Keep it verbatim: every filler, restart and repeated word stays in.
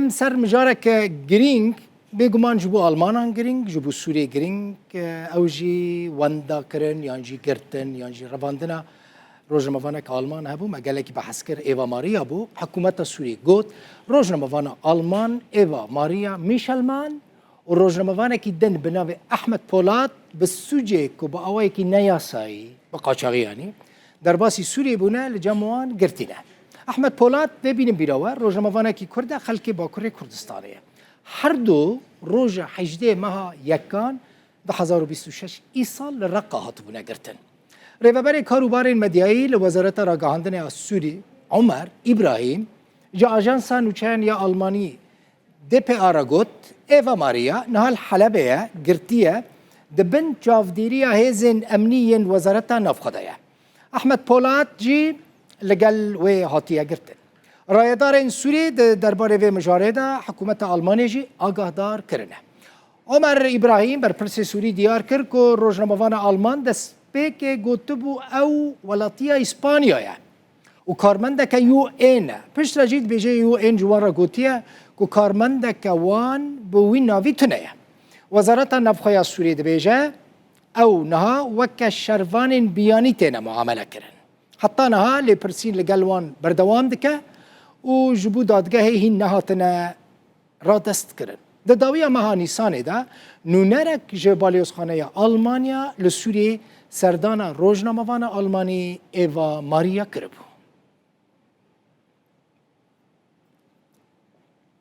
Ser mijareke girîng, bêguman ji bo Almanan girîng, ji bo Sûriyê girîng, e, ew jî wenda kirin, yan jî girtin, yan jî revandina rojnamevaneke Alman hebû, me gelekî behs kir, Eva Maria bû. Hikûmeta Sûriyê got, rojnamevana Alman Eva Maria Michelmann û rojnamevanekî din bi navê Ahmet Polat bi sûcê ku bi awayekî neyasayî, bi qaçaxî yanî, derbasî Sûriyê bûne, li cem wan girtî ne. Ahmet Polat, vê bînin bîra we, rojnamevanekî Kurd e, xelkê Bakurê Kurdistanê ye. Her du roja hejdê meha yekan du hezar û bîst û şeş îsal li Reqa hatibûne girtin. Rêveberê Kar û Barên Medyayî li Wezareta Ragihandinê ya Sûrî, Omer Îbrahîm, ji Ajansa Nûçeyan ya Almanî D P A re got, Eva Maria niha li Helebê ye, girtî ye, di bin çavdêriya hêzên emnî yên Wezareta Navxwe de ye. Ahmet Polat jî li gel wê hatiye girtin. Rayedarên Sûrî di derbarê vê mijarê de hikûmeta Almanê jî agahdar kirine. Omer Îbrahîm, berpirsê Sûrî, diyar kir ku rojnamevana Alman destpêkê gotibû ew welatiya Îspanya ye û karmendeke U N e. Piştre jî dibêje U N ji wan re gotiye ku karmendeke wan bi wî navî tune ye. Wezareta Navxwe ya Sûriyê dibêje, ew niha weke şervanên biyanî têne muamele kirin. Heta niha lêpirsîn li gel wan berdewam dike û ji bo dadgehê hîn nehatine radest kirin. Di dawiya meha Nîsanê de nûnerek ji Balyozxaneya Almanya li Sûriyê serdana rojnamevana Almanî Eva Maria kiribû.